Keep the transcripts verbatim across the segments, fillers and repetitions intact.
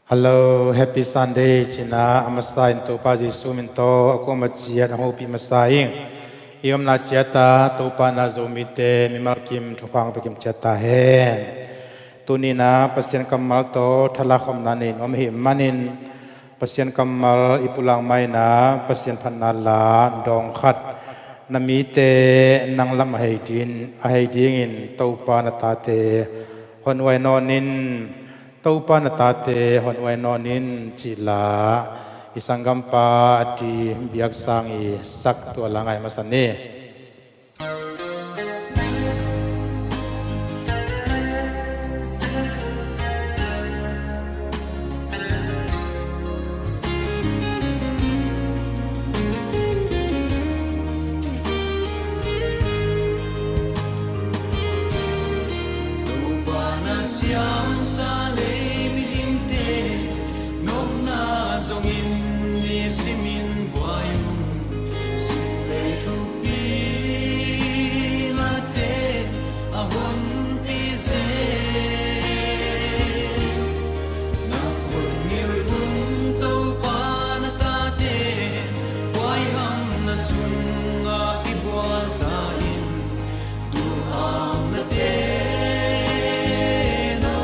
Hello, Happy Sunday. Cina a masa in Topa Jesu min tawh a kuama ciat a hopih masa ing. I omna ciata Topa na Zomite mimal kim thupha hong pia kim ciat ta hen. Tunina Pasian kammal tawh thalak khopna nei in om ahih manin Pasian kammal i pulak maina Pasian phatna la dawng khat, na mite nang lam a hei din, a hei dingin Topa na tate hon uai nawn in, Topa na tate hon uai nawn in cih la i sanggampa a ti biaksang i sak tua la ngai masa ni. Topa na siamsa lei mihingte nopna zongin nisimin buai un. Sim lei thupi late a honpi zel. Na hun ngil un Topa na tate huaihamna sungah kibual ta in. Tua na te no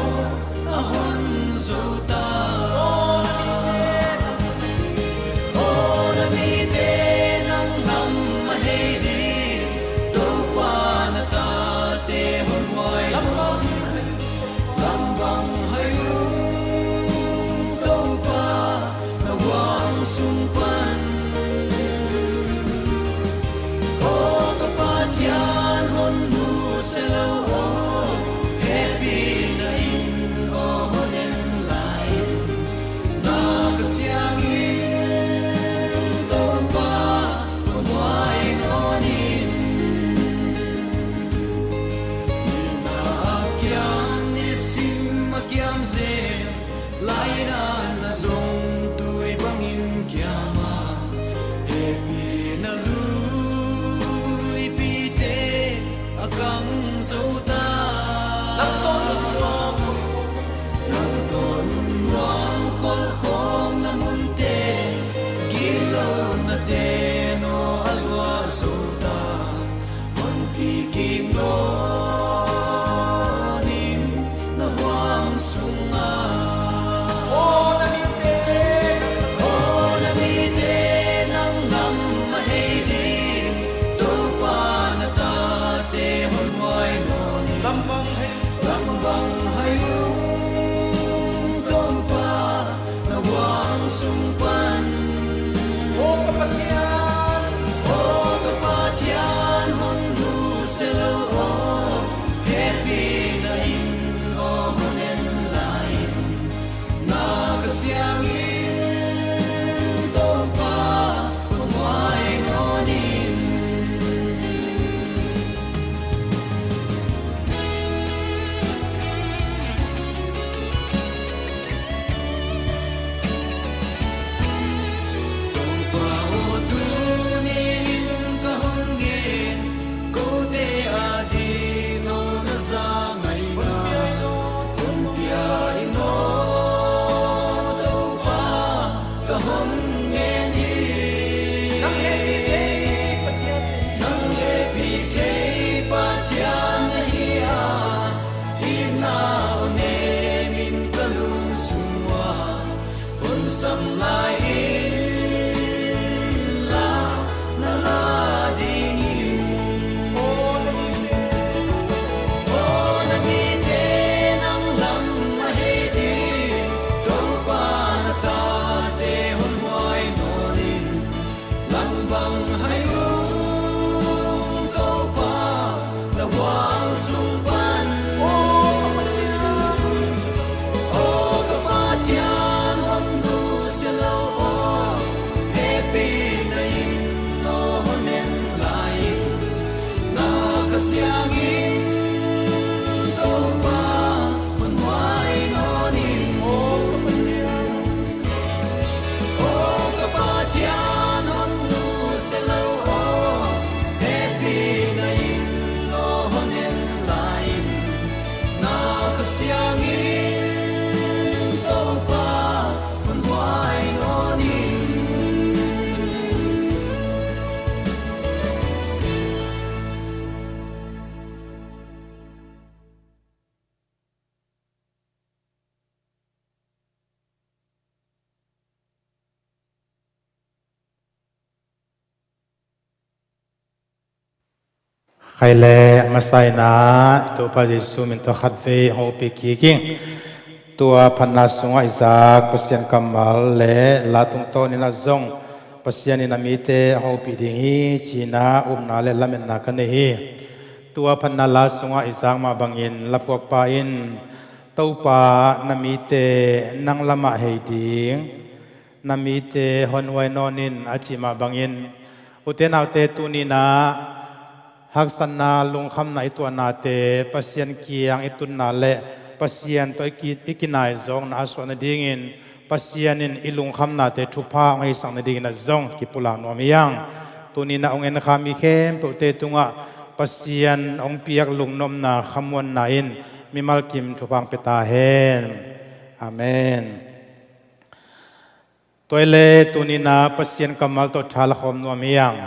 a hon zo ta. Aw na mite nang lam a hei ding, Topa na tate hon uai. Lamvang hai ung Topa na huang sung pan. Aw ka Pathian hon nusia lo aw, hehpihna in aw hon en lai in. Na Kha Siangin Topa hon uai nawn in. Nihna a kiam nisim a kiam zel, lainatna zong tui bangin kiam a, hehpihna luipite a kang zo ta. Nang tawh nunnuam, nang tawh nunnuam kholhkhawmna munte, gitlohna te no a luah zo ta. Honpi kik nawn in na huang sungah. Aw na mite Khai le a masa in ah i Topa Jesu min tawh khatvei hong hopih kik ing. Tua phatna sungah i zak Pasian kammal le la tungtawn in ah zong Pasian in a mite hong hopih ding hi ci-in ah upna le lametna ka nei hi. Tua phatna la sungah i zak mah bangin laphuakpa in, "Topa, na mite nang lamah hei ding, na mite honhuai nawn in," a cih mah bangin, ute naute, tuni-in ah haksatna, lungkhamna i tuahnate Pasian kiang i tunna le Pasian tawh i ki-, i kinaizawkna a suah nadingin Pasian in i lungkhamnate thupha hong heisak nadingin ah zong kipulak nuam hi hang. Tuni-in ah hong en kha mi khempeuhte tungah Pasian hong piak lungnopna, khamuanna in mimal kim thupha hong pia ta hen. Amen. Tua hi le tuni-in ah Pasian kammal tawh tha la khawm nuam hi hang.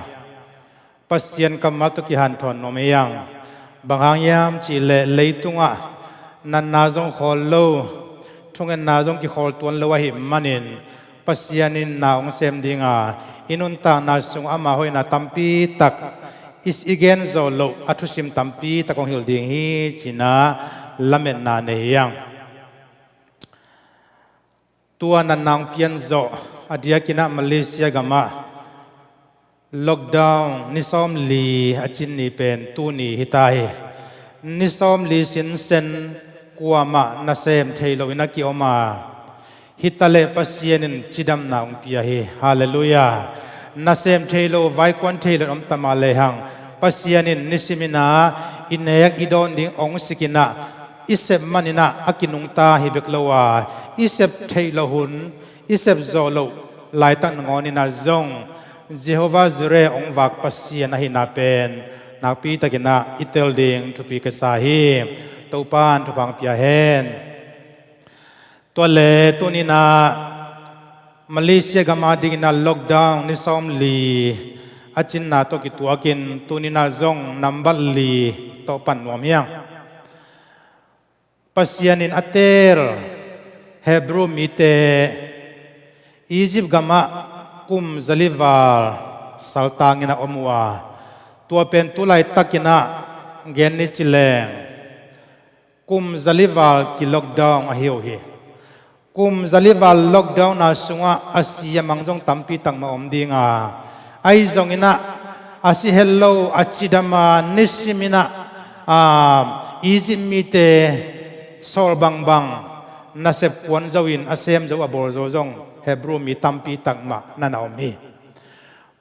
Pasian kammal tawh kihanthawn nuam hi hang. Bang hang hiam cih leh leitungah natna zong khawl lo, thungetna zong kikhawl tuan lo ahih manin Pasian in na hong sem ding a, i nuntakna sungah ama hoihna tampi tak i, i gen zawh loh a thusim tampi tak hong hilh ding hi ci-in ah lametna nei hi hang. Tua natna hong pian zawh a diakin ah Malaysia gamah lockdown ni sawmli a cin ni pen tuni hi ta hi. Ni sawmli sinsen kuamah nasem thei loin a kiom a, hi ta leh Pasian in cidamna hong pia hi. Halleluiah. Nasem thei lo, vaikuan thei lo in om ta mah lehang, Pasian in nisimin ah i nek i dawn ding hong sik in ah, i sep manin ah a kinungta hi bek lo a, i sep theih loh hun, i sep zawh loh laitak nangawnin ah zong Jehovah Jireh hong vak Pasian ahihna pen nakpi takin ah i tel ding thupi ka sa hi. Topa'n thupha hong pia hen. Tua le tuni-in ah Malaysia gam adingin ah lockdown ni sawmli a cinna tawh kituakin tuni-in ah zong nambat li tawh pan nuam hi hang. Pasian in a teel Hebrew mite Egypt gamah kum zali val saltangin a om uh a, tua pen tu laitakin ah gen ni ci leng kum zali val ki-lockdown ahi uh hi. Kum zali val lockdown-na sungah a si a mang zong tampi tak mah om ding a, ahi zongin ah a si het lo, a cidam a, nisimin ah, aa, Egypt mite sawl bangbang nasep kuan zo in a sem zo, a bawl zo zong Hebrew mi tampi tak mah na na om hi.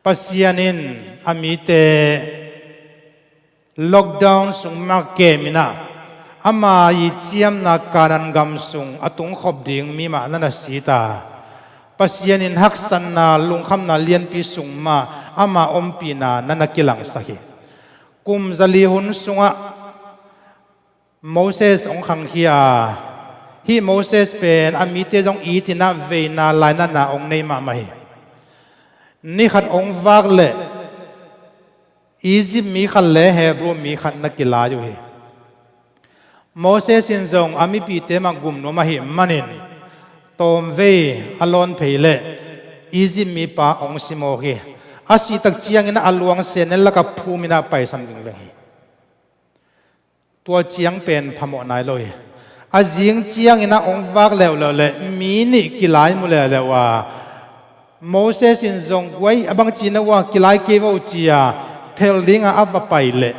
Pasian in a mite lockdown sung mah kemin ah ama i ciamna Kanaan gam sung a tungkhop ding mi mah na na si ta. Pasian in haksatna, lungkhamna lianpi sung mah ama ompihna na na kilangsak hi. Kum zali hun sungah Moses hong khangkhia a, hih Moses pen a mite zong itin ah veina lainatna hong nei mahmah hi. Ni khat hong vak leh Egypt mi khat le Hebrew mi khat na kilai uh hi. Moses in zong a mipihte mah gum nuam ahih manin tawmvei a lawn phei leh Egypt mipa hong si mawk hi. A sih tak ciangin ah a luang sehnel lakah phumin ah paisan vingveng hi. Tua ciang pen phamawh nai lo hi. A zing ciangin ah hong vak leuleu leh mi nih kilai mu leuleu a, Moses in zong guai a bang ci na uh a, kilai kei vo ci a, phel dingah a va pai leh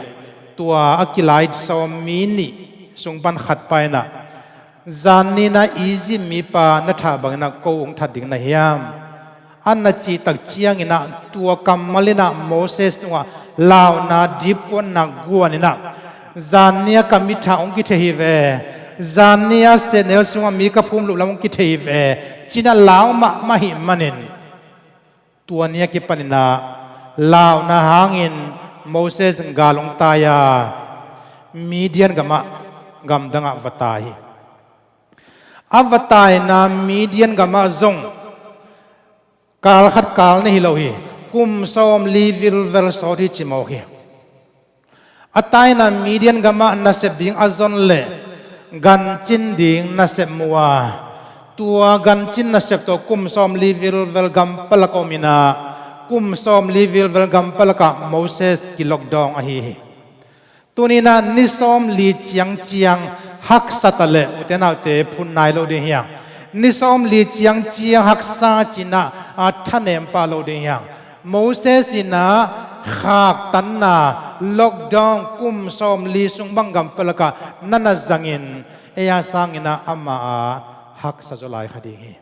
tua a kilai sawm mi nih sung pan khat pa in ah, "Zanni-in ah Egypt mipa na thah bangin ah ko hong that ding na hiam?" a na cih tak ciangin ah tua kammal in ah Moses tungah launa, dipkuatna guan in ah, "Zanni-a ka mithah hong kithei hi ve, zanni-a sehnel sungah mi ka phum loh lam hong kithei hi ve," ci-in ah lau mahmah ahih manin tua ni a kipanin ah launa hangin Moses gal hong tai a, Midian gamah, gamdangah va tai hi. A va taina Midian gamah zong kal khat kal na hi lo hi. Kum sawmli vilvel sawt hi ci mawk hi. A taina Midian gamah nasep ding a zon leh gancin ding nasep mu a, tua gancin nasep tawh kum sawmli vilvel gam palak om in ah, kum sawmli vilvel gam palakah Moses ki-lockdown ahi hi. Tuni-in ah ni sawmli ciangciang haksa ta leh, ute naute, phun nai lo ding hi hang. Ni sawmli ciangciang haksa ci-in ah, a, thanem pah lo ding hi hang. Moses in ah khaktanna, lockdown, kum sawmli sung bang gam peuh lakah na na zangin, ei a sangin ah amah a haksa zaw lai kha ding hi.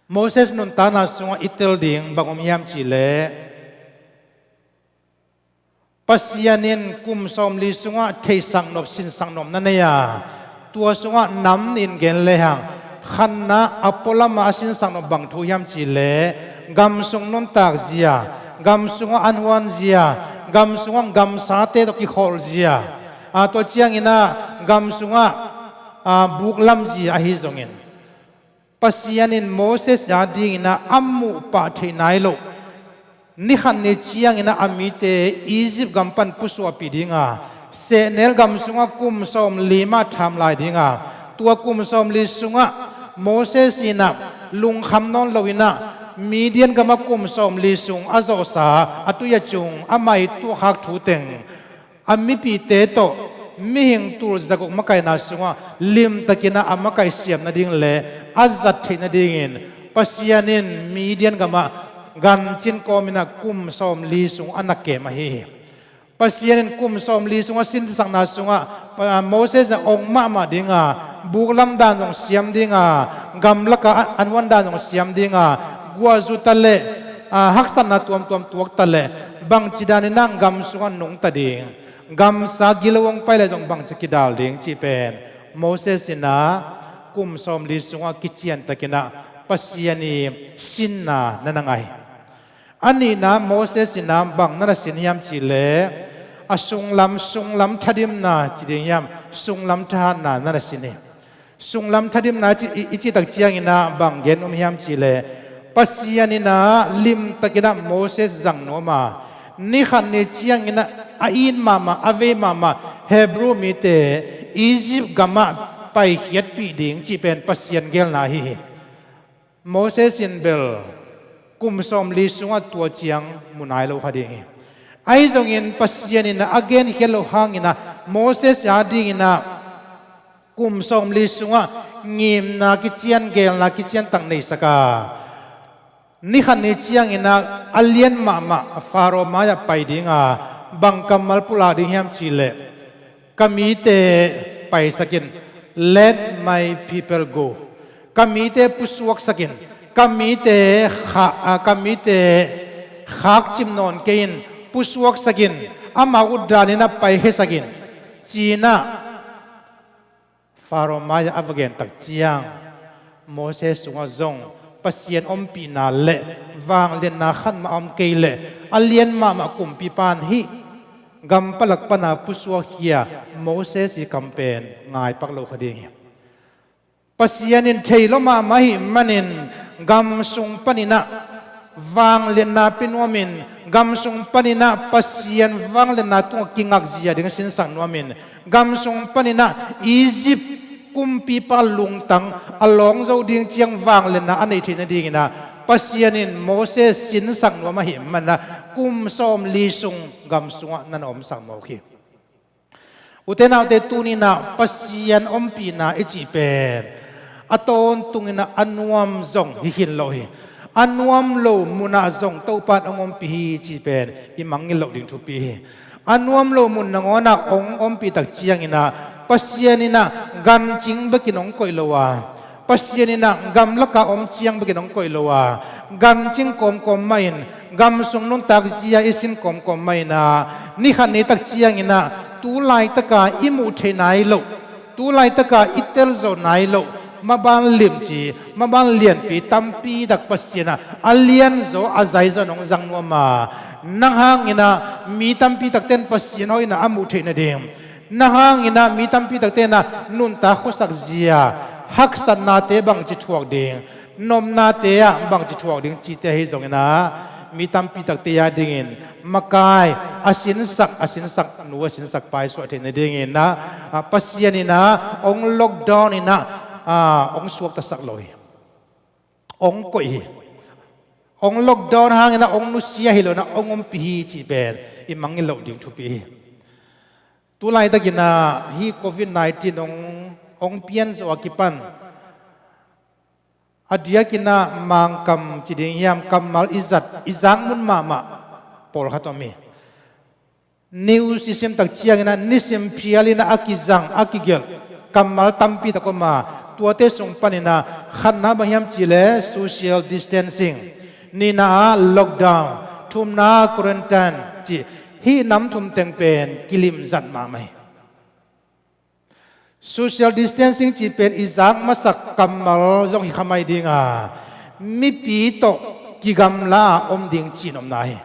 Moses nuntakna sungah i tel ding bang om hiam cih leh, Pasian in kum sawmli sungah theisak nop, sinsak nop na nei a, tua sungah nam nih in gen lehang, khatna a pualam a sinsak nop bang thu hiam cih leh, gam sung nuntak zia, gam sungah an huan zia, gam sungah gamsate tawh kikholh zia, a, tua ciangin ah gam sungah, a, buklam zia ahi zongin, Pasian in Moses a dingin ah a muh pah theih nai loh, ni khat ni ciangin ah a mite Egypt gam pan pusuahpih ding a, sehnel gam sungah kum sawmli mah tham lai ding a, tua kum sawmli sungah Moses in ah lungkham nawn loin ah Midian gamah kum sawmli sung a zawhsa a tui a cung amah i tuahkhak thu teng, a mipihte tawh mihing tul zaguk makaihna sungah limtakin ah a makaih siam nading le a zat theih nadingin Pasian in Midian gamah gancin kawmin ah kum sawmli sung a na kem ahi hi. Pasian in kum sawmli sung a sinsakna sungah, a, Moses in ah ong mahmah ding a, buklam dan zong siam ding a, gamlakah a, an huan dan zong siam ding a, guahzu ta leh, a, haksatna tuamtuam tuak ta leh, bangci danin ah gam sungah nungta ding, gamsa gilo hong pai leh zong bangci kidal ding cih pen Moses in ah kum sawmli sungah kiciantakin ah Pasian i sinna na na ngah hi. A nihna, Moses in ah bang na na sin hiam cih leh, a sunglam, sunglam thadimna ci ding hiam, sunglam thahatna na na sin hi. Sunglam thadimna i ci, i, i cih tak ciangin ah bang gen om hiam cih leh, Pasian in ah limtakin ah Moses zang nuam a, ni khat ni ciangin ah a it mahmah, a vei mahmah Hebrew mite Egypt gamah paikhiatpih ding cih pen Pasian geelna ahi hi. Moses in bel kum sawmli sungah tua ciang mu nai lo kha ding hi. Ahi zongin Pasian in ah a genkhiat loh hangin ah Moses a dingin ah kum sawmli sungah ngimna kician, geelna kician tak neisak a, ni khat ni ciangin ah a lian mahmah Faro mai-ah pai ding a, bang kammal pulak ding hiam cih leh, ka mite paisak in, let my people go. Ka mite pusuaksak in, ka mite kha-, a, ka mite khakcip nawn kei in, pusuaksak in, amau ut danin ah paikhiasak in, ci-in ah Faro mai-ah a va gen tak ciang, Moses sungah zong Pasian ompihna le vangliatna khat mah a om kei leh, a lian mahmah kumpipa in hih gam palak pana pusuakkhia Moses i kam pen ngaipak lo kha ding hi. Pasian in thei lo mahmah ahih manin gam sung panin ah vangliatna pia nuamin, gam sung panin ah Pasian vangliatna tungah kingakzia ding sinsak nuamin, gam sung panin ah Egypt kumpipa lungtang a lawng zo ding ciang vangliatna a neih theih nadingin ah Pasian in Moses sinsak nuam ahih manin ah kum sawmli sung gam sungah na na omsak mawk hi. Ute naute, tuni-in ah Pasian ompihna i cih pen a tawntungin ah a nuam zong hi khin lo hi. A nuam lo munah zong Topa in hong ompih hi cih pen i mangngilh loh ding thupi hi. A nuam lo mun nangawnah hong ompih tak ciangin ah Pasian in ah gancing bekin hong koih lo a, Pasian in ah gamlakah om ciang bekin hong koih lo a, gancing kawmkawm mahin, gam sung nuntak zia i sin kawmkawm mahin ah, ni khat ni tak ciangin ah tu laitaka i muh theih nai loh, tu laitaka i tel zo nai loh maban limci, maban lianpi tampi tak Pasian ah a lianzaw, a zaizaw in hong zang nuam a, nang hangin ah mi tampi takte in Pasian hoihna a muh theih nading, nang hangin ah mi tampi takte in ah nuntak khuasak zia, haksatnate bangci thuak ding, nopnate ah bangci thuak ding cihte ahi zongin ah, mi tampi takte a dingin makai, a sinsak, a sinsak nu, a sinsak pa i suah theih nadingin ah, a, Pasian in ah hong lockdown in ah, a, hong suaktasak lo hi. Hong koih hi. Hong lockdown hangin ah hong nusia hi lo-in ah hong ompih hi cih pen i mangngilh loh ding thupi hi. Tu laitakin ah hih covid nineteen hong, hong pian zawh a kipan a diakin ah Mangkam ci ding hiam, kammal i zat, i zak mun mahmah pawlkhat om hi. News i sim tak ciangin ah nisim phial in ah a kizang, a kigelh kammal tampi tak om a, tuate sung panin ah khatna bang hiam cih leh social distancing, nihna ah lockdown, thumna ah quarantine cih, hih nam thum teng pen kilimzat mahmah hi. Social distancing cih pen i zak masak kammal zong hi kha mai ding a, mipi tawh kigamla a om ding cihnopna hi.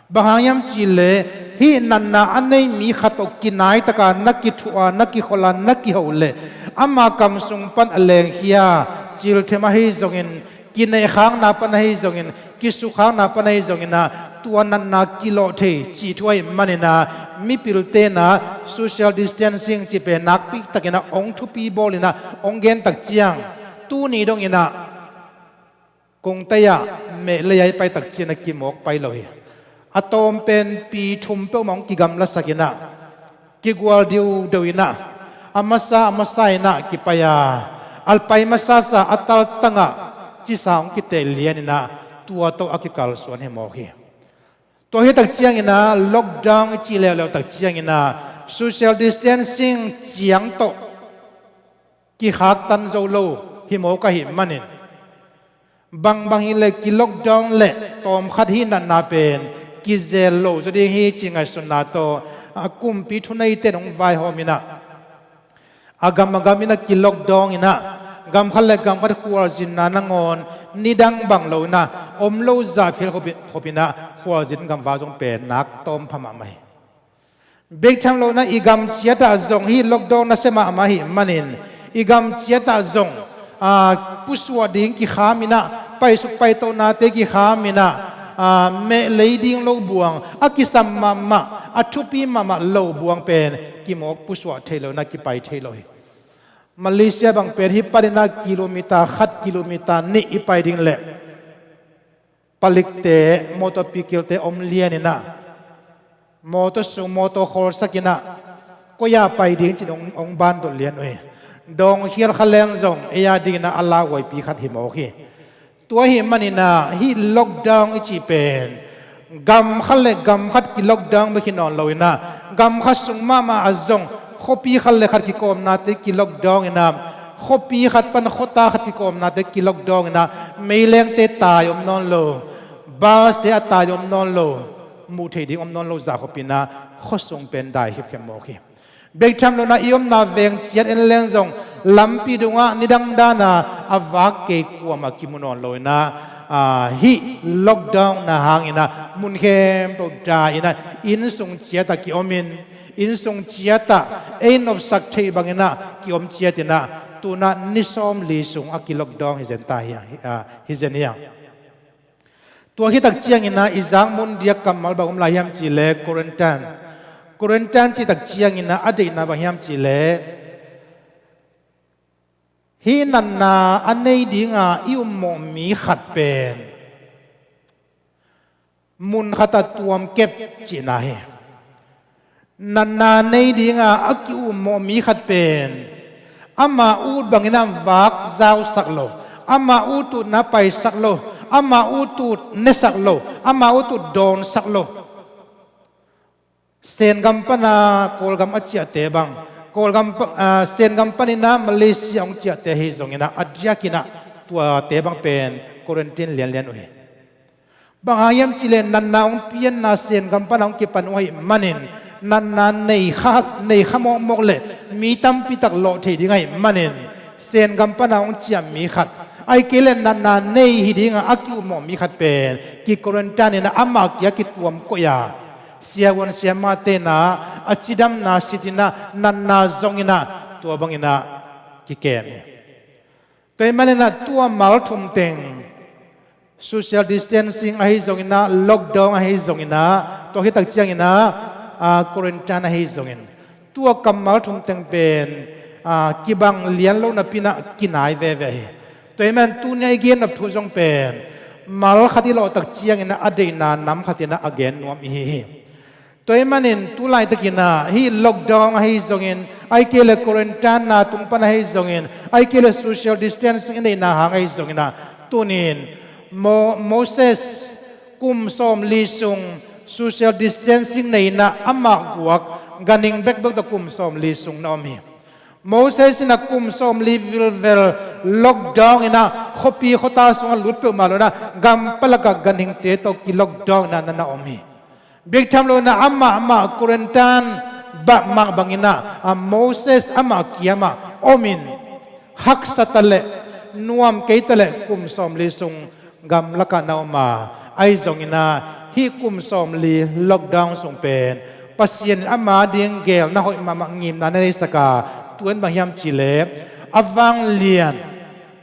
Bang hang hiam cih leh hih natna a nei mi khat tawh kinai taka na kithuah a, na kikholh a, na kiho leh ama kam sung pan a lengkhia, cilthem ahi zongin, kinehkhakna pan ahi zongin, kisukkhakna pan ahi zongin ah tua natna kilawh thei cih thu ahih manin ah mipilte in ah social distancing cih pen nakpi takin ah hong thupi bawlin ah hong gen tak ciang, tuni dongin ah kongtai ah mehlei ah i pai tak ciang ah kimawk pai lo hi. A tawm pen pi thum peuhmah hong kigamlasak in ah, kigual diudeu in ah, a masa a masa in ah kipai a, a pai masasa a taltang ah cisa hong kiteh lian in ah tua tawh a kikalsuan hi mawk hi. Tua hi tak ciangin ah lockdown i cih leuleu tak ciangin ah social distancing ciang tawh kikhaktan zo lo hi mawk ahih manin, bangbang hi leh ki-lockdown leh tawmkhat hih natna pen kizel lo zaw ding hi cih ngaihsutna tawh a kumpi thuneite in hong vaihawm in ah, a gam a gam in ah ki-lockdown in ah, gam khat leh gam khat khualzinna nangawn nidang bang lo in ah om lo zah phial khop in ah khualzin gamvak zong pen nak tawm pha mahmah hi. Bek tham lo in ah i gam ciat ah zong hih lockdown nasia mahmah ahih manin, i gam ciat ah zong, aa, pusuah ding kikham in ah, paisuk paitohnate kikham in ah, aa, mehlei ding lo buang, a kisam mahmah, a thupi mahmah lo buang pen kimawk pusuah thei lo in ah kipai thei lo hi. Malaysia bang pen hih panin ah kilometer khat, kilometer nih i pai ding leh palikte, motor pikilte om lian in ah, motor sung motor khawlsak in ah, koi ah pai ding cih hong, hong bandot lian uh hi. Dawng khial kha leng zong ei a dingin ah a lauhuaipi khat hi mawk hi. Tua ahih manin ah hih lockdown i cih pen gam khat leh gam khat ki-lockdown bek hi nawn lo in ah, gam khat sung mahmah ah zong khuapi khat leh khat kikawmnate ki-lockdown in ah, khuapi khat pan khuata khat kikawmnate ki-lockdown in ah, meilengte tai om nawn lo, bus-te a tai om nawn lo, muh theih ding om nawn lo zah khop in ah khuasung pen dai khipkhem mawk hi. Bek tham lo in ah i omna veng ciat en leng zong lampi dungah nidang dan a a vak kei kuamah kimu nawn lo in ah, aa, hih lockdown-na hangin ah mun khempeuh dai in ah, inn sung ciat ah ki-om in, inn sung ciat ah ei nopsak theih bangin ah ki-om ciat in ah, tu-in ah ni sawmli sung a ki-lockdown hi zen ta hi, aa, hi zen hi. Tua khit tak ciangin ah i zak mun diak kammal bang om lai hiam cih leh quarantine. Quarantine cih tak ciangin ah a deihna bang hiam cih leh hih natna a nei ding a i ummawh mi khat pen mun khat ah tuam kep cihna hi. Natna nei ding a a ki-ummawh mi khat pen ama ut bangin ah vak zausak lo, ama ut utna paisak lo, ama ut ut nesak lo, ama ut ut dawnsak lo. Sengam pan a Kawlgam a ciahte bang, Kawlgam pa, aa, Sengam panin ah Malaysia hong ciahte ahi zongin ah a diakin ah tuate bang pen quarantine lianlian uh hi. Bang hang hiam cih leh natna hong pianna Sengam pan a hong kipan uh ahih manin, natna nei kha, nei kha mawkmawk leh mi tampi tak lawh thei ding ahih manin, Sengam pan a hong ciah mi khat, ahih kei leh natna nei hi ding a a ki-ummawh mi khat pen ki-quarantine in ah amah kia kituam koih a, siavuan siamahte in ah a cidamna sit in ah, natna zong in ah, tua bangin ah kikem hi. Tua ahih manin ah tua mal thum teng, social distancing ahi zongin ah, lockdown ahi zongin ah, tua khit tak ciangin ah, aa, quarantine ahi zongin, tua kammal thum teng pen, aa, kibang lian lo napi in ah kinai veve hi. Tua ahih manin tuni a i gen nop thu zong pen mal khat i lawh tak ciangin ah a deihna nam khat in ah a gen nuam i hi hi. Tua ahih manin tu laitakin ah hih lockdown ahi zongin, ahih kei leh quarantine na tung pan ahi zongin, ahih kei leh social distancing i neihna hang ahi zongin ah, tunin Mo- Moses kum sawmli sung social distancing neihna amah guak ganhing bekbek tawh kum sawmli sung na om hi. Moses in ah kum sawmli vilvel lockdown in ah khuapi khuata sungah lut peuhmah lo in ah gam palak ah ganhingte tawh ki lockdown in ah na na om hi. Bek tham lo in ah amah amah quarantine bangmah bangin ah, a Moses amah kiamah omin haksa ta leh nuam kei ta leh kum sawmli sung gamlakah na om a, ahi zongin ah hih kum sawmli lockdown sung pen Pasian in ama ding gelna hoih mahmah ngimna na neisak a, tua in bang hiam cih leh a vanglian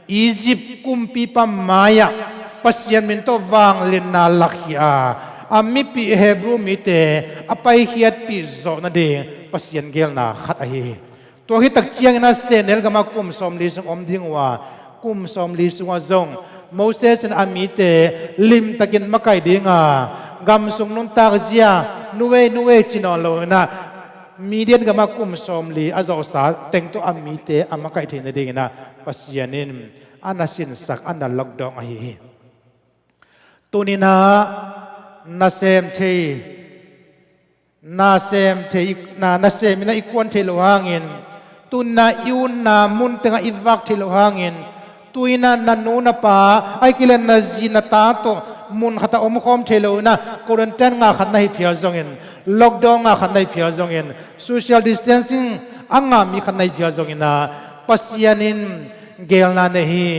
Egypt kumpipa mai-ah Pasian min tawh vanglianna lakkhia a, a mipih Hebrew mite a paikhiatpih zawh nading Pasian gelna khat ahi hi. Tua khit tak ciangin ah sehnel gamah kum sawmli sung om ding uh a, kum sawmli sungah zong Moses in a mite limtakin makaih ding a, gam sung nuntak zia nuei nuei ci nawn lo in ah Midian gamah kum sawmli a zawhsa teng tawh a mite a makaih theih nadingin ah Pasian in a na sinsak, a na lockdown ahi hi. Tuni-in ah nasem thei, nasem thei, na, nasem in ah i kuan theih loh hangin, tuni-in ah i utna mun tengah i vak theih loh hangin, tu-in ah na nu na pa, ahih kei leh na zi na ta tawh mun khatah omkhawm thei lo in ah quarantine ngah khat na hi phial zongin, lockdown ngah khat na hi phial zongin, social distancing a ngah mi khat na hi phial zongin ah Pasian in gelna nei hi.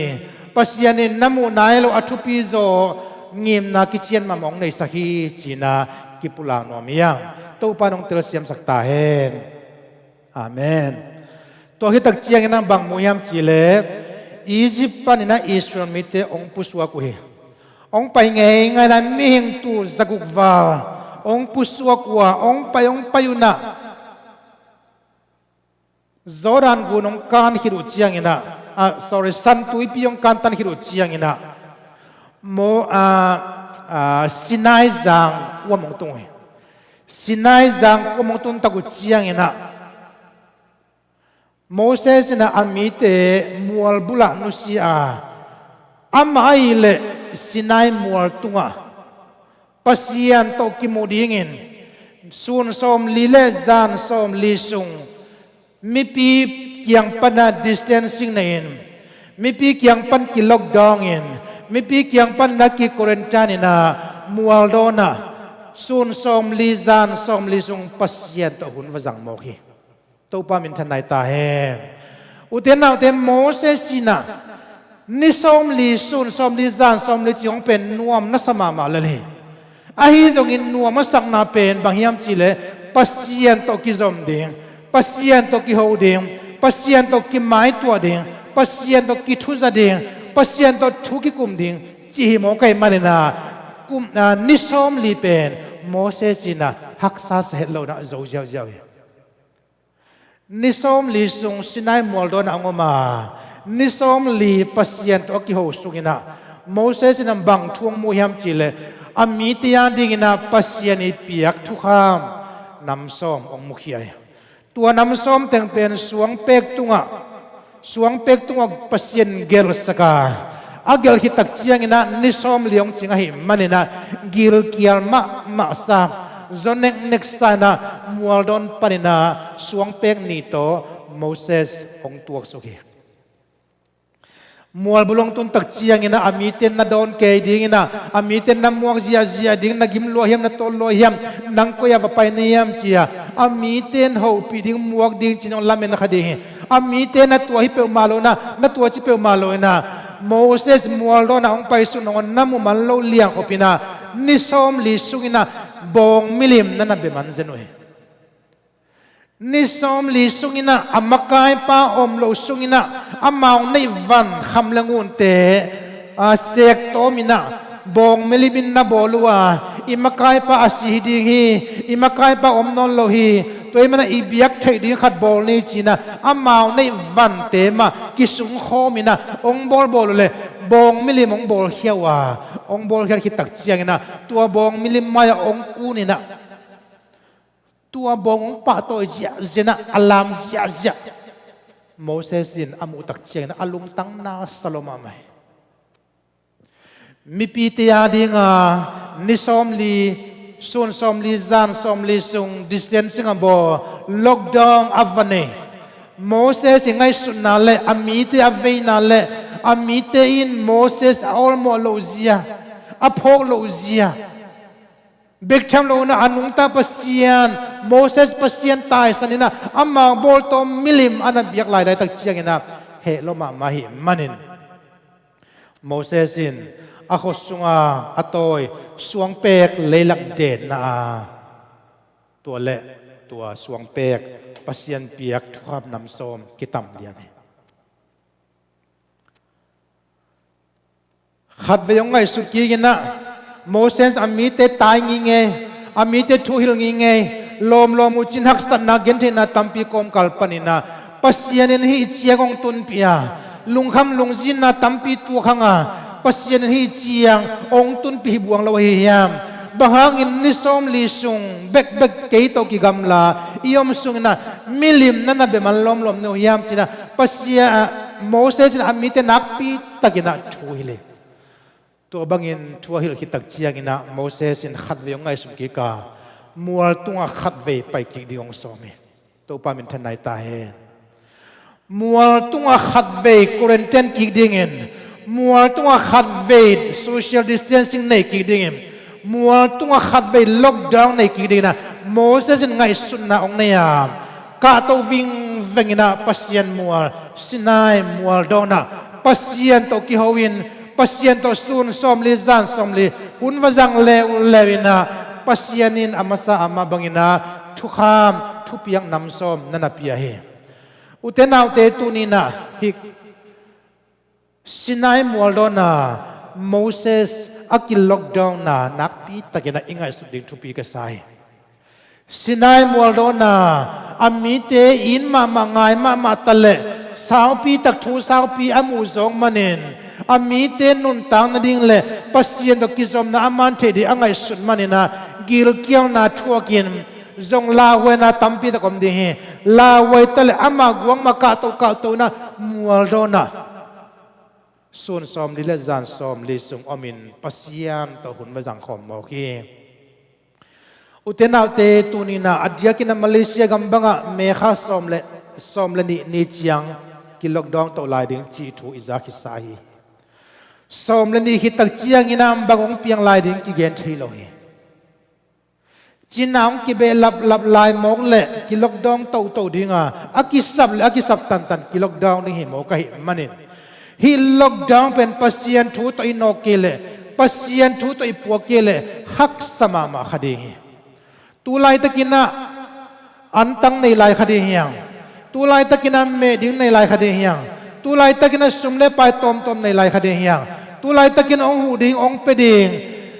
Pasian in na muh nai loh a thupi zaw ngimna kician mahmah hong neisak hi ci-in ah kipulak nuam hi hang. Topa in hong telsiamsak ta hen. Amen. Tua khit tak ciangin ah bang mu hiam cih leh Egypt panin ah Israel mite hong pusuak uh hi. Hong pai ngeingai in ah mihing tul zaguk val hong pusuak uh a, hong pai hong pai un ah Jordan gun hong kan khit uh ciangin ah, ah, sorry, San Tuipi hong kantan khit uh ciangin ah, Mo, ah, ah, Sinai zang kuam hong tung uh hi. Sinai zang kuam hong tun tak uh ciangin ah Moses in ah a mite mual bulah nusia a, amah ahih leh Sinai mual tungah Pasian tawh kimu dingin sun sawmli le zan sawmli sung mipi kiang pan ah distancing nei-in, mipi kiang pan ki lockdown in, mipi kiang pan ah ki quarantine in ah mual dawn ah sun sawmli zan sawmli sung Pasian tawh hun va zang mawk hi. Topa minthanna hi ta hen. Ute naute, Moses in ah ni sawmli, sun sawmli, zan sawmli cih hong pen nuam na sa mahmah lel hi. Ahi zongin nuam a sakna pen bang hiam cih leh Pasian tawh kizom ding, Pasian tawh kiho ding, Pasian tawh kimaituah ding, Pasian tawh kithuza ding, Pasian tawh thu kikum ding cih hi mawk ahih manin ah, kum, ah, ni sawmli pen Moses in ah haksa sa het lo in ah zo ziauziau hi. Ni sawmli sung Sinai mual dawn ah hong om a, ni sawmli Pasian tawh a kiho sungin ah Moses in ah bang thu hong mu hiam cih leh a mite a dingin ah Pasian ii piak thukham nam sawm hong mukhia hi. Tua nam sawm teng pen suangpek tungah, suangpek tungah Pasian gelhsak a, a gelh khit tak ciangin ah ni sawmli hong cing ahih manin ah gilkial mahmah sa, zaw neknek sa in ah mual dawn panin ah suangpek nih tawh Moses hong tuaksuk hi. Mual bul hong tun tak ciangin ah a mite na dawn kei dingin ah, a mite na muak ziahziah ding, na gim lua hiam, na tawl lua hiam, nang koi ah va pai na hiam ci-a a mite in hopih ding, muak ding ci-in hong lamen kha ding hi. A mite na tua hi peuhmah lo in ah, na tua ci peuhmah lo in ah, Moses mual dawn ah hong pai sung nangawn na mu man loh liangkhop in ah ni sawmli sungin ah bawng milim na na bia man zen uh hi. Ni sawmli sungin ah a makaipa om loh sungin ah amau neih van kham le ngunte, a, sektawm in ah bawng milim in na bawl uh a, i makaipa a si hi ding hi, i makaipa om nawn lo hi, tua ahih manin ah i biak theih ding khat bawl ni ci-in ah amau neih vante mah kisungkhawm in ah hong bawlbawl uh leh bawng milim hong bawlkhia uh a, hong bawlkhia khit tak ciangin ah tua bawng milim mai-ah hong kun in ah tua bawng hong pahtawi ziahziah in ah a lam ziahziah. Moses in a muhtak ciangin a lungtang na sa lua mahmah hi. Mipite a dinga ni sawmli, sun sawmli, zan sawmli sung distancing a bawl, lockdown a va nei. Moses i ngaihsutna le a mite a veina le a mite in Moses a awlmawh loh zia, a phawk loh zia, bek tham lo in ah a nungta Pasian, Moses Pasian taisan in ah ama bawltawm milim a na biak lai laitak ciangin ah heh lua mahmah ahih manin Moses in a khut sunga a tawi suangpek leilak denna a, tua le tua suangpek Pasian piak thukham nam sawm kitam lian hi. Khatvei hong ngaihsut kik in ah Moses a mite tai ngingei, a mite thuhil ngingei, lawmlawm uh cin haksatna gentheihna tampi kawmkal panin ah Pasian in hih ciang hong tunpih a, lungkham lungzinna tampi tuak hang a, Pasian in hih ciang hong tunpih hi buang lo ahi hiam? Bang hangin ni sawmli sung bekbek kei tawh kigamla i om sungin ah milim na na bia man lawmlawm ni uh hiam ci-in ah Pasian, Moses in a mite nakpi takin ah thu hilh hi. Tua bangin thu a hilh khit tak ciangin ah Moses in khatvei hong ngaihsun kik a, mual tungah khatvei pai kik ding hong sawm hi. Topa minthanna hi ta hen. Mual tungah khatvei quarantine kik dingin, mual tungah khatvei social distancing nei kik dingin, mual tungah khatvei lockdown nei kik dingin ah Moses in ngaihsutna hong nei a, kahto vingveng in ah Pasian mual, Sinai mual dawn ah Pasian tawh kiho in, Pasian tawh sun sawmli zan sawmli hun va zang leuleu in ah Pasian in a masa amah bangin ah thukham thupiak nam sawm na na pia hi. Ute naute, tuni in ah hih Sinai mual dawn ah Moses a ki-lockdown na nakpi takin ah i ngaihsut ding thupi ka sa hi. Sinai mual dawn ah a mite it mahmah, ngai mahmah ta leh, saupi tak thu saupi a muh zawk manin a mite nuntak nading le Pasian tawh kizopna a man theih ding a ngaihsut manin ah gilkialna thuakin zong lauhuaina tampi tak om ding hi. Lauhuai ta leh amah guak mah kahto kahto in ah mual dawn ah sun sawmli le zan sawmli sung omin Pasian tawh hun va zang khawm mawk hi. Ute naute, tuni in ah a diakin ah Malaysia gam bangah May kha sawm le, sawm le nih ni ciang ki-lockdown to lai ding cih thu i za khit sa hi. Sawm le nih khit tak ciangin ah bang hong piang lai ding kigen thei lo hi. Cina hong kibehlap lap lai mawk leh ki-lockdown toto ding a, a kisap le a kisap tantan ki-lockdown ding hi mawk ahih manin, hih lockdown pen Pasian thu tawh i nawk kei leh, Pasian thu tawh i puak kei leh haksa mahmah kha ding hi. Tu laitakin ah antang nei lai kha ding hi hang. Tu laitakin ah meh ding nei lai kha ding hi hang. Tu laitakin ah sum le pai tawmtawm nei lai kha ding hi hang. Tu laitakin ah hong huh ding, hong pia ding,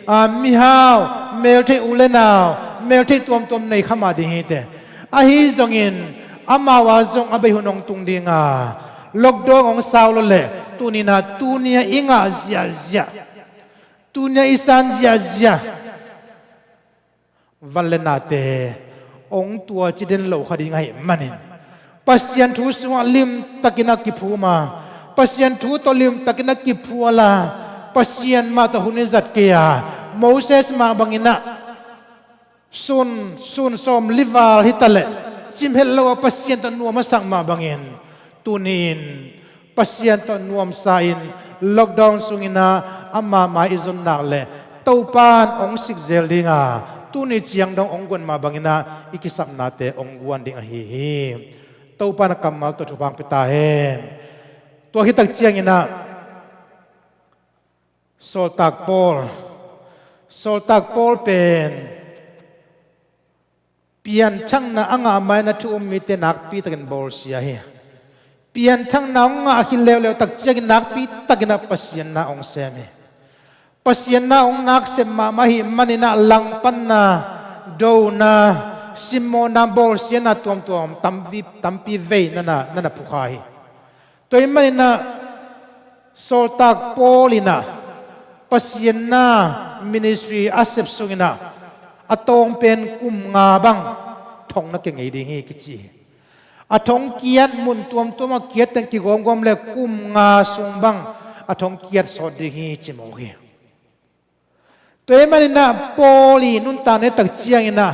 a, mihau, meltheih u le nau, meltheih tuamtuam nei kha mah ding hi teh. Ahi zongin amau a zong a bei hun hong tung ding a, lockdown hong sau lo leh tuni in ah, tuni a i ngah ziahziah, tuni a i san ziahziah van le nate hong tua ci den lo kha ding ahih manin, Pasian thu sungah limtakin ah kiphum a, Pasian thu tawh limtakin ah kiphual a, Pasian mah tawh hun i zat kei a, Moses mah bangin ah sun, sun sawmli val hi ta leh cimhelh lo a Pasian tawh nuam a sak mah bangin, tuni-in Pasian tawh nuamsa in lockdown sungin ah ama mai i zon nak leh Topa in hong sik zel ding a, tuni ciang dong hong guan mah bangin ah i kisapnate hong guan ding ahi hi. Topa in a kammal tawh thupha hong pia ta hen. Tua khit tak ciangin ah Sawltak Paul, Sawltak Paul pen pianthakna a ngah ma-in ah thu um mite nakpi takin bawlsia hi. Pianthakna hong ngah khit leuleu tak ciangin nakpi takin ah Pasian na hong sem hi. Pasian na hong nak sem mahmah ahih manin ah langpanna, dona, simmawhna, bawlsiatna tuamtuam tampi, tampi vei na na, na na phukha hi. Tua ahih manin ah Sawltak Paul in ah Pasian na ministry a sep sungin ah a tawng pen kum nga bang thong na kia ngei ding hi kici hi. A thong kiat mun tuamtuam a kiat teng kigawmgawm le kum nga sung bang a thong kiat sawt ding hi ci mawk hi. Tua ahih maninah Paul i nuntakna tak cianginah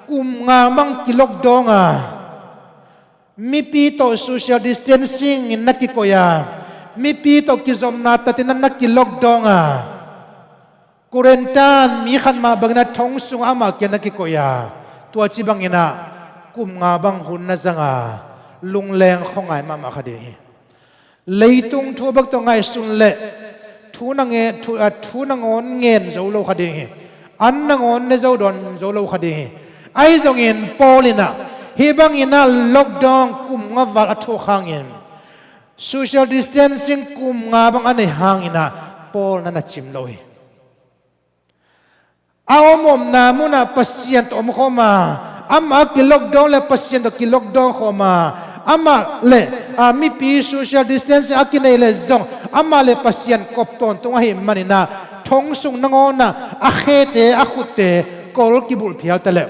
kum nga bang ki-lockdown a, mipi tawh social distancing in na kikoih a, mipi tawh kizopna tatinah na ki-lockdown a, quarantine mi khat mah banginah thong sungah amah kia na kikoih a, tua ci banginah kum nga bang hun na zang a, lungleng khuangai mahmah kha ding hi. Leitung thu bek tawh ngaihsun leh thu na nge-, thu, a, thu nangawn ngen zo lo kha ding hi. An nangawn ne zo dawn zo lo kha ding hi. Ahi zongin Paul inah hih banginah lockdown kum nga val a thuak hangin, social distancing kum nga bang a nei hanginah Paul na na cim lo hi. A omomna munah Pasian tawh omkhawm a, amah a ki-lockdown le Pasian tawh ki-lockdown khawm a, amah le, a, mipi social distancing a kinei le zong amah le Pasian kop tawntung ahih maninah thong sung nangawnah a khete a khutte kol kibulh phial ta le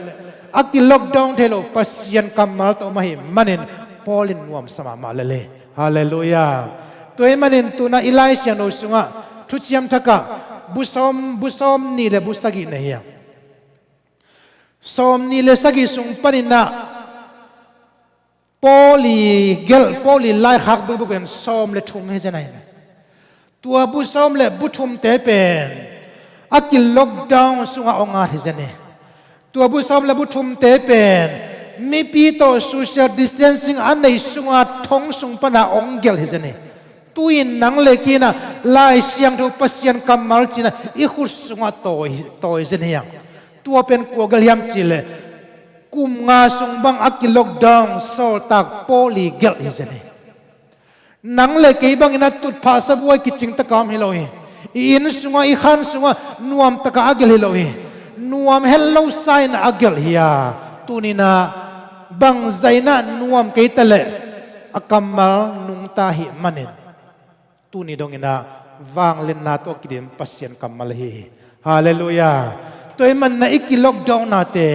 a ki-lockdown thei lo Pasian kammal tawh om ahih manin Paul in nuamsa mahmah lel hi. Halleluiah. Tua ahih manin tunah i Lai Siangtho sungah Thuciam Thakah bu sawm, bu sawm nih le bu sagih nei hi a, sawm nih le sagih sung paninah Paul i gelh, Paul i laikhak bukbuk in sawm le thum hi zen ahi ve. Tua bu sawm le bu thumte pen a ki-lockdown sungah hong at hi zen hi. Tua bu sawm le bu thumte pen mipi tawh social distancing a nei sunga thong sung pana hong gelh hi zen hi. Tu-in nang le kei inah Lai Siangtho Pasian kammal cinah i khut sungah tawi, tawi zen hi hang. Tua pen kua gelh hiam cihleh kum nga sung bang a ki-lockdown sawltak Paul i gelh hi zen hi. Nang le kei banginah tutphah sabuai kicing taka om hi lo hi. I inn sungah, i khan sungah nuamtaka a gelh hi lo hi. Nuam het lo sa-in a gelh hi a, tuninah bangzainah nuam kei ta leh a kammal nungta ahih manin tuni donginah vangliatna tawh kidim Pasian kammal ahi hi. Halleluiah. Tua ahih maninah i ki-lockdownnate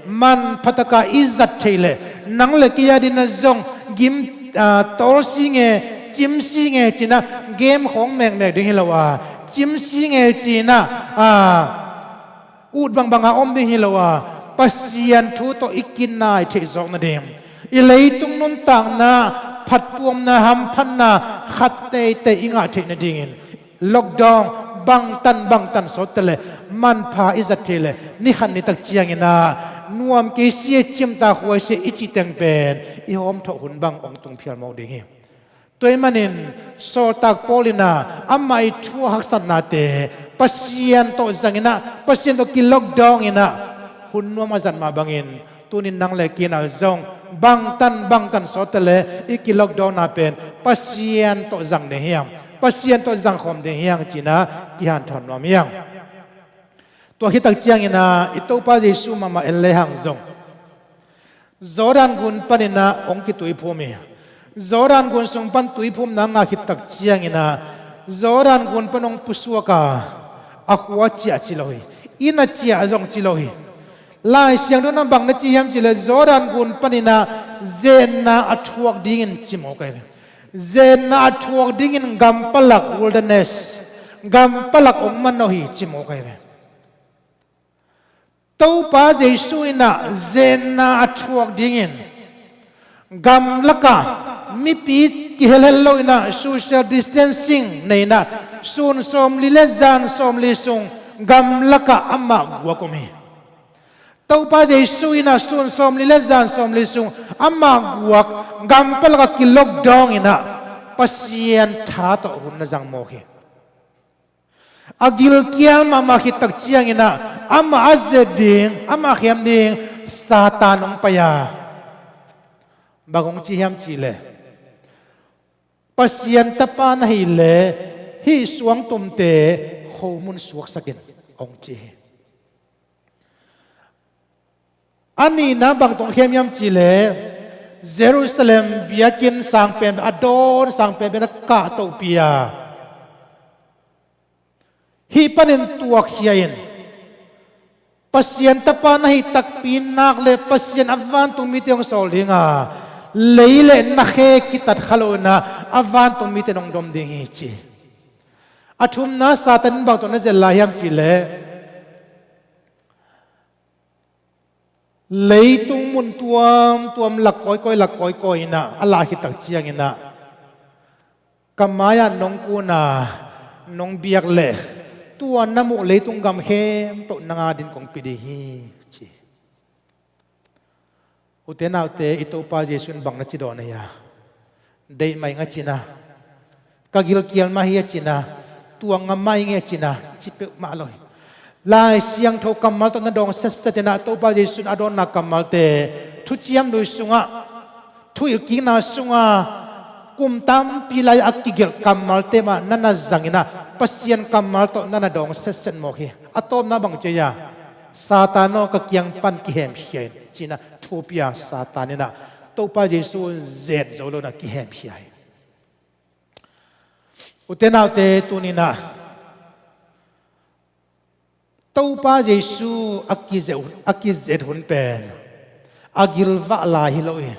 manphataka i zat theih leh nang le kei a dinah zong gim, a, tawlsi nge, cimsi nge cinah game khawng mekmek ding hi lo a, cimsi nge cinah, a, ut bangbanga om ding hi lo a, Pasian thu tawh i kinai theih zawk nading, i leitung nuntakna phattuamna, hamphatna khat teitei i ngah theih nadingin lockdown bangtan bangtan sawt ta leh manpha i zat theih leh ni khat ni tak cianginah nuam kei si e cimtak huai si e i cih teng pen i hawmthawh hun bang hong tung phial mawk ding hi. Tua ahih manin sawltak Paul inah amah i thu a haksatnate Pasian tawh zanginah Pasian tawh ki-lockdown inah hun nuam a zat mah bangin tunin nang le kei inah zong bangtan bangtan sawt ta leh i ki-lockdownna pen Pasian tawh zang ding hi hang, Pasian tawh zangkhawm ding hi hang cinah kihanthawn nuam hi hang. Tua khit tak cianginah i Topa Jesuh mahmah en lehang zong Jordan gun paninah hong kituiphum hi. Jordan gun sung pan tuiphumna ngah khit tak cianginah Jordan gun pan hong pusuak a, a khua ciah ci lo hi. Inn a ciah zong ci lo hi. Lai Siangtho na bang na ci hiam cihleh Jordan gun paninah zenna a thuak dingin ci mawk ahi ve. Zenna a thuak dingin gampalak, wilderness, gampalak hong manawh hi ci mawk ahi ve. Topa Jesuh inah zenna a thuak dingin gamlakah mipi kihelhel lo inah social distancing nei inah sun sawmli le zan sawmli sung gamlakah amah guak om hi. Topa Jesuh inah sun sawmli le zan sawmli sung amah guak gampalakah ki-lockdown inah Pasian tha tawh hun na zang mawk hi. A gilkial mahmah khit tak cianginah amah a zet ding, amah a khiam ding Satan hong pai a, bang hong ci hiam cihleh Pasian tapa na hih leh hih suangtumte khomun suaksak in hong ci hi. A nihna bang tawh hong khiam hiam cihleh Jerusalem biakinn sang penpen, a dawn sang penpen a kahtohpih a, hih panin tuakkhia in Pasian tapa na hih takpi nak le Pasian a vantung mite hong sawl dinga, lei le na khe kitat kha lo inah a vantung mite nong dom ding hi ci. A thumna Satan in bang tawh na zet lai hiam cihleh, leitung mun tuamtuam lak kawikawi, lak kawikawi inah a lah khit tak cianginah, ka mai-ah nong kun a nong biak leh tua na muh leitung gam khempeuh nang adin kong pia ding hi ci. Ute naute, i Topa Jesuh in bang na ci dawn ahi a, deih mah ing a cina, ka gilkial mah hi a cina, tua ngam mah ing a cina, ci peuhmah lo hi. Lai Siangtho kammal tawh na dawng setset inah Topa Jesuh in a dawnna kammalte, Thuciam Lui sungah thu hilhkikna sunga kum tampi lai a kigelh kammalte mah na na zang inah Pasian kammal tawh na na dawng setset mawk hi. A tawpna bang ci a, Satan aw, ka kiang pan kihemkhia in, ci inah thu pia Satan inah Topa Jesuh zet zo lo inah kihemkhia hi. Ute naute, tuninah Topa Jesuh a kizet, a kizet hun pen a gilvah lai hi lo hi.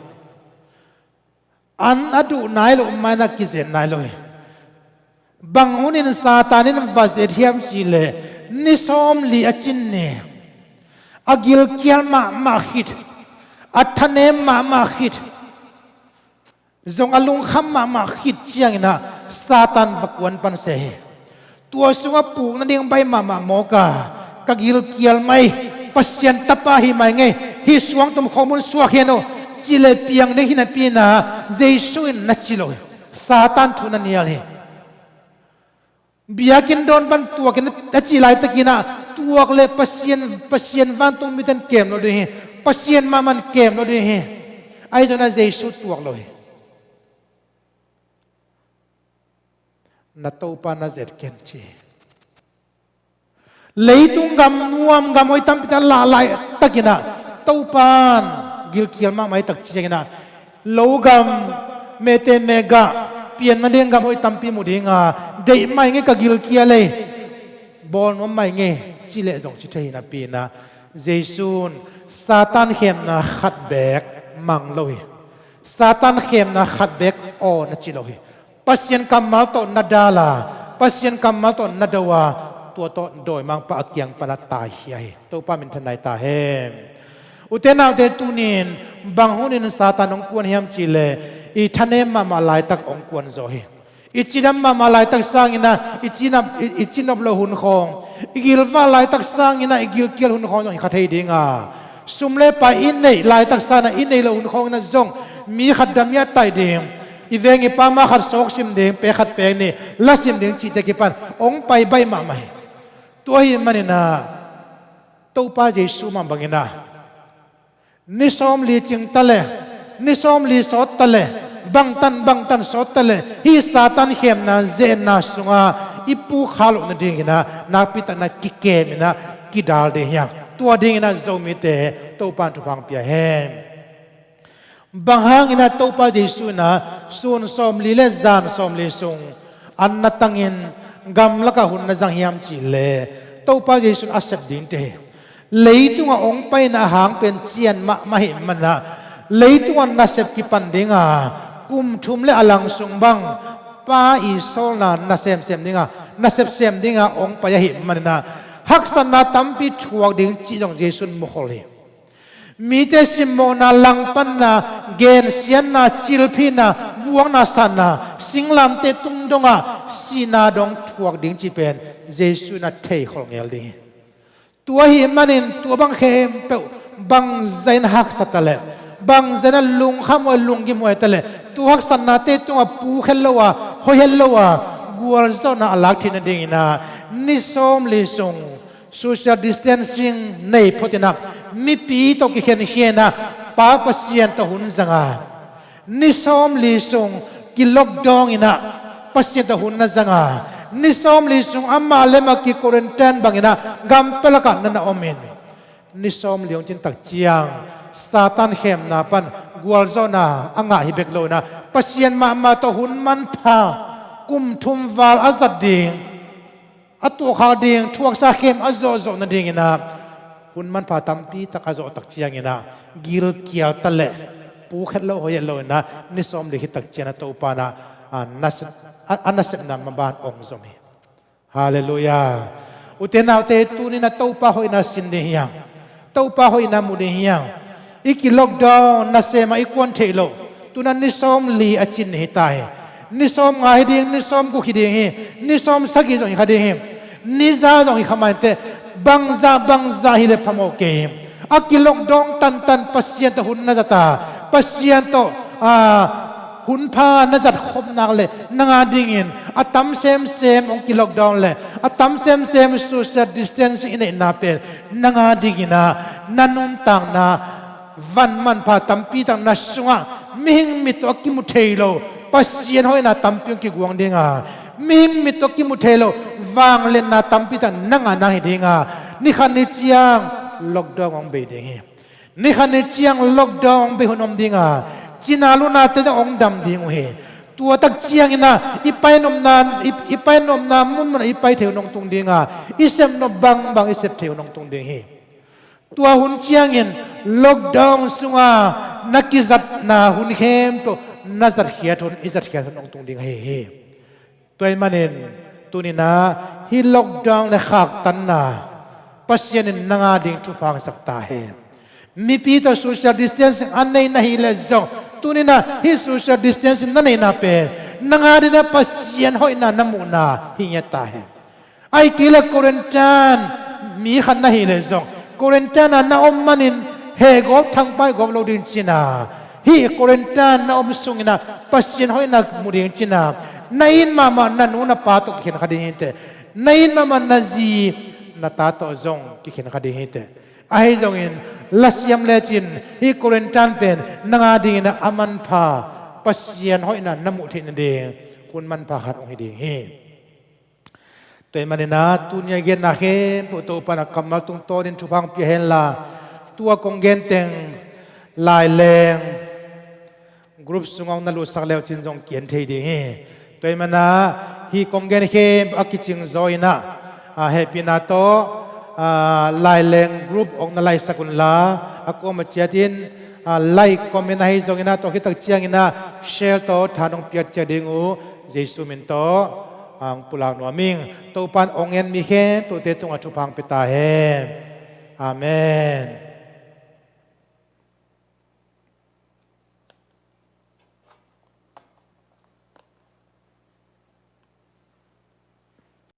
An a duh nai loh mah in a kizet nai lo hi. Bang hunin Satan in va zet hiam cihleh, ni sawmli a cin ni, a gilkial mahmah khit, a thanem mahmah khit, zong a lungkham mahmah khit cianginah Satan va kuan pan se hi. Tua sungah puk nading baih mahmah mawk a, ka gilkial mai, Pasian tapa hi mai ngei, hih suangtum khawmun suak hian uh, cihleh piang ding hi napi inah Jesuh in na ci lo hi. Satan thu na nial hi. Biakinn dawn pan tuakin a cih laitakinah tuak le Pasian, Pasian vantung miten kem lo ding hi. Pasian mahmah in kem lo ding hi. Ahi zongin ah Jesuh tuak lo hi. Na Topa na zet ken ci. Leitung gam nuam gam hoih tampi tak lah laitakinah Topa in gilkial mahmah hi tak cianginah lo gam, mete megah, pian nading gam hoih tampi mu dinga, deih mai ngei ka gilkial ei, bawl nuam mai ngei, ci leh zong ci thei hi napi inah Jesuh in Satan khemna khat beek mang lo hi. Satan khemna khat beek aw na ci lo hi. Pasian kammal tawh na dal a, Pasian kammal tawh na do a, tua tawh dawimangpa a kiang pana taikhia hi. Topa minthanna hi ta hen. Ute naute, tunin bang hunin Satan hong kuan hiam cihleh, i thanem mahmah laitak hong kuan zaw hi. I cidam mahmah laitak sanginah i cinop, i, i cinop loh hun khawng, i gilvah laitak sanginah i gilkial hun khawng zong hi kha thei dinga, sum le pai i neih laitak sanginah i neih loh hun khawnginah zong mi khat dam i a taih ding, i veng i pam a khat sawk sim ding, pe khat pek ni, la sim ding cihte kipan hong pai baih mahmah hi. Tua ahih maninah Topa Jesuh mah banginah ni sawmli cing ta le, ni sawmli sawt ta le, bangtan bangtan sawt ta le, hih Satan khemna zenna sungah i puk kha loh nadinginah nakpi takna kikem inah kidal ding hiam? Tua dinginah Zomite Topa in thupha hong pia hen. Bang hanginah Topa Jesuh inah sun sawmli le zan sawmli sung an na tangin gamlakah hun na zang hiam cihleh, Topa Jesuh in a sep dingte hi. Leitungah hong paina a hang pen cian mahmah ahih manah, leitungah nasep kipan dinga, kum thum le a lang sung bang Pa i sawlna na semsem dinga, na sepsem dinga hong pai ahih maninah haksatna tampi thuak ding cih zong Jesuh in mukhol hi. Mite simmawhna, langpanna, gensiatna, cilphihna, vuakna, satna, singlamteh tung dongah sihna dong thuak ding cih pen Jesuh in a theikhol ngel ding hi. Tua ahih manin tua bang khempeuh bangzah in haksa ta leh, bangzah in a lungkham huai, lunggim huai ta leh, tua haksatnate tungah puk het lo a, hoih het lo a, gualzawhna a lak theih nadinginah ni sawmli sung social distancing nei photinah mipi tawh kikhenkhianah Pa Pasian tawh hun zanga, ni sawmli sung ki-lockdown inah Pasian tawh hun na zanga, ni sawmli sung amah le amah ki-quarantine banginah gampalakah na na omin, ni sawmli hong cin tak ciang Satan khemna pan gualzawhna a ngah hi bek lo inah Pasian mahmah tawh hun manpha, kum thum val a zat ding, a tuakhak ding, thuaksa khem a zawhzawh nadinginah hun manpha tampi tak a zawh tak ciangin ah gilkial ta leh pukhet lo hoih et lo in ah ni sawmli khit tak ciang a Topa in ah a nasep, a, a nasepna maban ong zom hi. Halleluiah. Ute naute, tuni in ah Topa hoihna sin ding hi hang. Topa hoihna mu ding hi hang. I ki lockdown nasem ah i kuan theih loh. Tu in ah ni sawmli a cin ni hi ta hi. Ni sawmnga hi ding, ni sawmguk hi ding hi. Ni sawmsagih zong hi kha ding hi. Ni za zong hi kha mah inteh, bangzah bangzah hi leh phamawh kei hi. A ki lockdown tantan Pasian tawh hun na zat a, Pasian tawh, ah, hun pha na zat khop nak leh nang a dingin a tam semsem ong ki lockdown leh a tam semsem social distancing i neihna pen nang a dingin ah na nuntakna van manpha tampi tak na sungah mihing mit tawh a kimu thei lo Pasian hoihna tampi ong kiguang ding a, mihing mit tawh kimu thei lo vangliatna tampi tak nang a nang hi ding a, ni khat ni ciang lockdown ong bei ding hi. Ni khat ni ciang lockdown ong bei hun om ding a, cina lunate zong ong dam ding uh hi. Tua tak ciangin ah i pai nopna, i, i pai nopna munmun ah i pai thei hun ong tung ding a, i sep nop bangbang i sep thei hun ong tung ding hi. Tua hun ciangin lockdown sunga na kizatna hun khempeuh na zatkhiat hun, i zatkhiat hun ong tung ding ahi hi. Tua ahih manin tuni in ah hih lockdown leh khaktanna Pasian in nang a ding thupha hong sak ta hen. Mipi tawh social distancing a nei na hih leh zong, tuni in ah hih social distancing na neihna pen nang a dingin ah Pasian hoihna na muhna hi ngiat ta hen. Ahih kei leh quarantine mi khat na hih leh zong, quarantine ah na om manin heh gawp thangpai gawp lo ding cin a, hih quarantine na om sungin ah Pasian hoihna mu ding cin a, na it mahmah na nu na pa tawh kikhen kha ding hi teh. Na it mahmah na zi na ta tawh zong kikhen kha ding hi teh. Ahi zongin lasiam lecin hih quarantine pen nang a dingin ah a manpha Pasian hoihna na muh theih nading hun manpha khat ong hi ding hi. Tua ahih manin ah tuni a genna khempeuh Topa in ah kammal tungtawnin thupha hong pia hen la, tua kong gen teng Laileng group sungah hong na lutsak le uh cin zong ki-en thei ding hi. Tua ahih manin ah hih kong gen khempeuh a kicing zaw in ah, ah, hehpihna tawh, ah, Laileng group hong na laisak un la, a kuamah ciatin, ah, like, comment ahi zongin ah, tua khit tak ciangin ah share tawh tha nong piak ciat ding uh, Jesu min tawh hong pulak nuam ing. Topa in hong en mi khempeuhte tungah thupha hong pia ta hen. Amen.